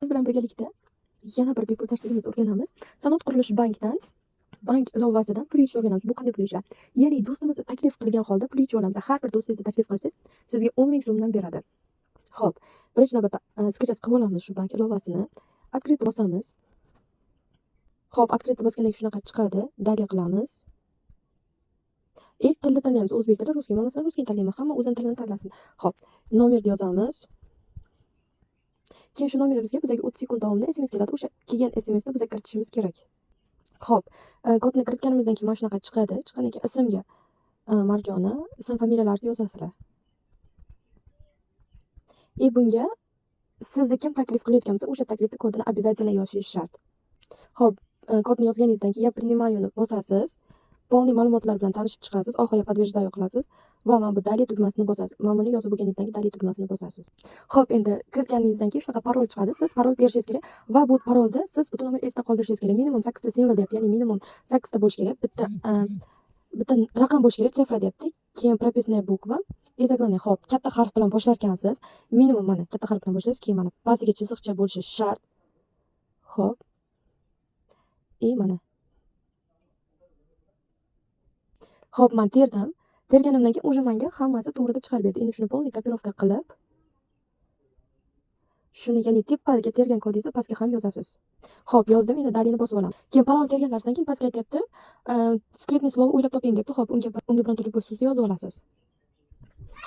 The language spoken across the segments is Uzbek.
Siz bilan birgalikda yana bir bepul darsligimizni o'rganamiz. Sanoat qurilish bankdan, bank ilovasidan pul yechishni o'rganamiz. Bu qanday pul yechiladi? Ya'ni do'stimizni taklif qilgan holda pul yechib olamiz. Har bir do'stingizni taklif qilsangiz, sizga 10 ming so'mdan beradi. Xo'p, birinchi navbatda скачать qilib olamiz shu bank ilovasini. Открыть bosamiz. Xo'p, открыть bosgandan keyin shunaqa chiqadi. Далее qilamiz. Ilk tilni tanlaymiz. O'zbek tili, русский. Men masalan русский tanlayman. Hamma o'zini tilini tanlasin. Xo'p, nomerni yozamiz. Keyin shu nomerimizga bizga 30 sekund davomida SMS keladi. O'sha kelgan SMSni biza kiritishimiz kerak. Xo'p, kodni kiritganimizdan keyin mana shunaqa chiqadi. Chiqqandan keyin ismga Marjona, ism familiyalarni yozasizlar. И bunga sizni kim taklif qilayotgan bo'lsa, o'sha taklifni kodini обязательно yozishingiz shart. Xo'p, kodni yozganingizdan keyin "Я принимаю" ni bosasiz. Полный ma'lumotlar bilan tanishib chiqasiz. Oxiriga "Подтверждаю" qilasiz va mana bu "Далее" tugmasini bosasiz. Mana buni yozib bo'lganingizdan keyin "Далее" tugmasini bosasiz. Xo'p, endi kiritganingizdan keyin shunaqa parol chiqadi. Siz parol terishingiz kerak va bu parolni siz butun umr esda qoldirishingiz kerak. Minimum 8 ta simvol deyapti, ya'ni minimum 8 ta bo'lishi kerak. Bitta raqam bo'lishi kerak, цифра deyapti. Keyin прописная буква и заглавная. Xo'p, katta harf bilan boshlar ekansiz. Minimum mana katta harf bilan boshlaysiz, keyin mana pastiga chiziqcha bo'lishi shart. Xo'p. И mana. Xo'p, man terdim. Terganimdan keyin уже menga hammasi to'g'ri deb chiqarib berdi. Endi shuni полный копировка qilib, shuni, ya'ni tepaga tergan kodingizni pastga ham yozasiz. Xo'p, yozdim, endi "Далее" ni bosib olaman. Keyin parol terganlaringizdan keyin pastga aytyapti, "Скрытный слово o'ylab toping" debdi. Xo'p, unga bironta любой so'zni yozib olasiz.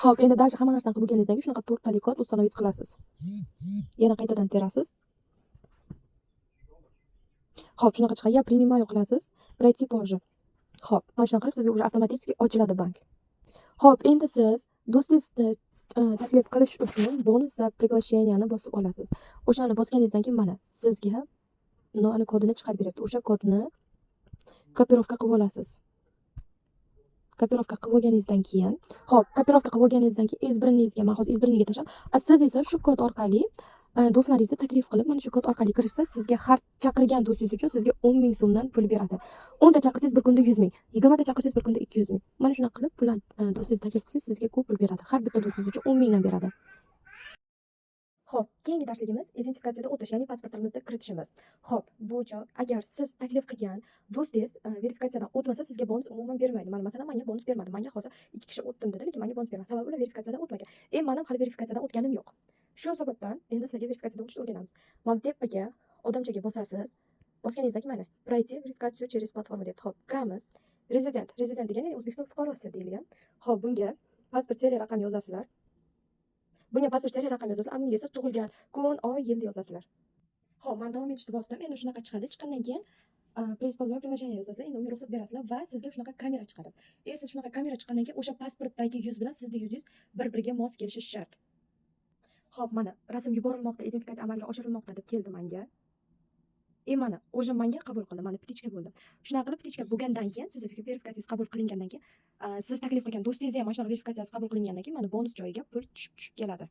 Xo'p, endi дальше hamma narsani qilib bo'lganingizdan keyin shunaqa to'rttalik kod установить qilasiz. Yana qaytadan terasiz. Xo'p, shunaqa chiqadi. "Я принимаю" qilasiz. "Пройти позже". Xo'p, mana shunaqa qilib sizga уже avtomatik ochiladi bank. Xo'p, endi siz do'stingizni taklif qilish uchun "Бонус за приглашение" ni bosib olasiz. O'shani bosganingizdan keyin mana sizga ani kodini chiqarib beryapti. O'sha kodni копировка qilib olasiz. Копировка qilib olganingizdan keyin, xo'p, копировка qilib olganingizdan keyin избранный ngizga, man hozir избранный ga tashlab, a siz esa shu kod orqali do'stlaringizni taklif qilib, mana shu kod orqali kirishsa, sizga har chaqirgan do'stingiz uchun sizga 10 ming so'mdan pul beradi. 10 ta chaqirsangiz, bir kunda 100 ming, 20 ta chaqirsangiz, bir kunda 200 ming. Mana shunaqa qilib pul do'stingizni taklif qilsangiz, sizga ko'p pul beradi. Har bitta do'stingiz uchun 10 mingdan beradi. Xo'p, keyingi darsligimiz identifikatsiyadan o'tish, ya'ni pasportimizni kiritishimiz. Xo'p, bu agar siz taklif qilgan do'stingiz verifikatsiyadan o'tmasa, sizga bonus umuman bermaydi. Mana masalan, menga bonus bermadi. Menga hozir ikki kishi o'tdim dedi, lekin menga bonus bermadi. Sababi ular verifikatsiyadan o'tmagan. Men ham hali verifikatsiyadan o'tganim yo'q. Shu sababdan endi sizlarga verifikatsiyadan o'tishni o'rganamiz. Mana bu tepaga odamchaga bosasiz. Bosganingizdan keyin mana "Пройти верификацию через платформу" deyapti. Xo'p, kiramiz. Rezident, rezident degani ya'ni O'zbekiston fuqarosi deyilgan. Xo'p, bunga pasport seriya raqam yozasizlar. Bunga pasport seriya raqam yozasizlar, bunga esa tug'ilgan kun, oy, yilni yozasizlar. Xo'p, men davom etishni bosdim. Endi shunaqa chiqadi. Chiqqandan keyin "Преисполнение приложение" yozasizlar. Endi unga ruxsat berasizlar va sizga shunaqa kamera chiqadi. Siz shunaqa kamera chiqqandan keyin o'sha pasportdagi yuz bilan sizni yuzingiz bir-biriga mos kelishi shart. Xo'p, mana rasm yuborilmoqda, identifikatsiya amalga oshirilmoqda deb keldi menga. Mana уже menga qabul qildi. Mana птичка bo'ldi. Shunaqa qilib птичка bo'lgandan keyin, sizni verifikatsiyangiz qabul qilingandan keyin, siz taklif qilgan do'stingizni ham mana shunaqa verifikatsiyasi qabul qilingandan keyin mana bonus joyiga pul tushib tushib keladi.